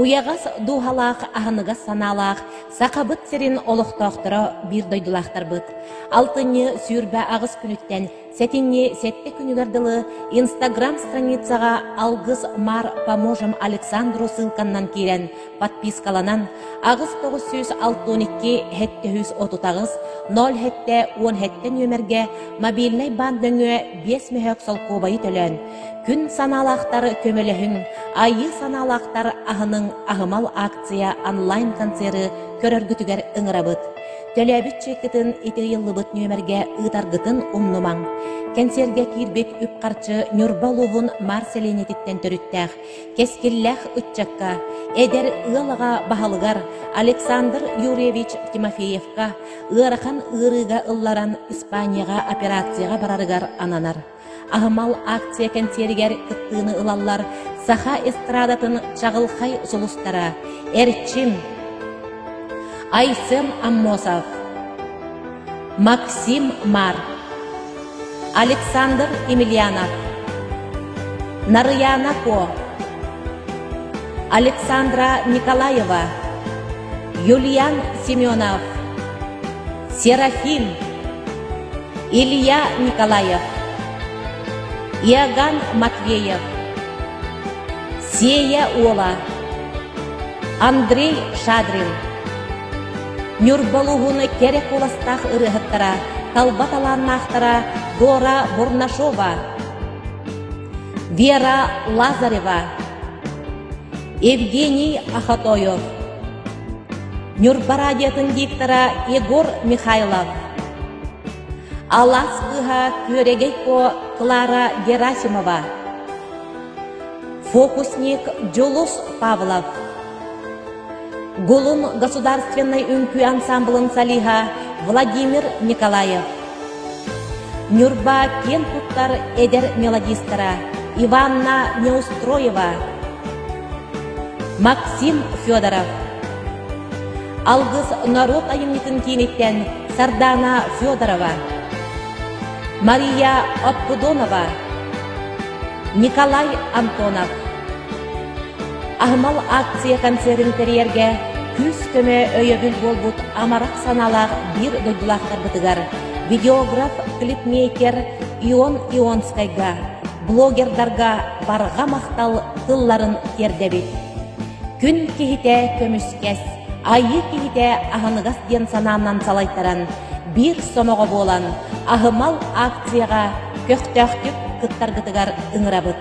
Уйаҕас дууһалаах, аһыныгас санаалаах Сахабыт сирин олохтоохторо биир дойдулаахтарбыт. Алтынньы 28 күнүттэн сэтинньи сэттэ күнүгэр дылы Инстаграм страницаҕа Алгыс Мар поможем Александру ссылканнан киирэн подпискаланан 8962 738 07 17 нүөмэргэ мобильнай баан нөҥүө 5 мөһөөк солкуобайы төлөөн Күн санаалаахтар көмөлөһүҥ, айыы санаалаахтар аһыныҥ аһымал акция онлайн-концеры көрөргүтүгэр ыҥырабыт. Төлөөбүт чеккытын ити ыйыллыбыт нүөмэргэ ыытаргытын умнумаҥ. Кэнсиэргэ киирбит үп-харчы Ньурба улууһун Маар сэлиэнньэтиттэн төрүттээх, кэскиллээх ыччакка, эдэр ыал аҕа баһылыгар Александр Юрьевич Тимофеевка ыарахан ыарыыга ылларан Испанияҕа операцияҕа барарыгар ананар. Аһымал акция кэнсиэригэр кыттыыны ылаллар саха эстрадатын чаҕылхай сулустара Эрчим, Айсен Аммосов, Максим Мар, Александр Емельянов, Нарыяна Ко, Александра Николаева, Юлиан Семенов, Серафим, Илья Николаев, Иоганн Матвеев, Сея Уола, Андрей Шадрин, Ньурба улууһун кэрэ куоластаах ырыаһыттара, талба талааннаахтара Дора Бурнашова, Вера Лазарева, Евгений Ахатоев, Ньурба радиотын диктора Егор Михайлов, Алаас кыыһа Күөрэгэй Куо Клара Герасимова, фокусник Дьулус Павлов, Гулун государственнай үҥкүү ансамблын солиһа Владимир Николаев, Ньурба киэн туттар эдэр мелодистара Иванна Неустроева, Максим Федоров, Алгыс норуот айымньытын кииниттэн Сардаана Федорова, Мария Оппудонова, Николай Антонов. Аһымал акция концерын тэрийэргэ күүс-көмө өйөбүл буолбут амарах санаалаах биир дойдулаахтарбытыгар видеограф, клипмейкер Ион Ионскайга, блогердарга барҕа махтал тылларын тиэрдэбит. Күн киһитэ көмүскэс, айыы киһитэ аһыныгас диэн санаанан салайтаран, биир сомоҕо буолан, аһымал акцияҕа көхтөөхтүк кыттаргытыгар ыҥырабыт.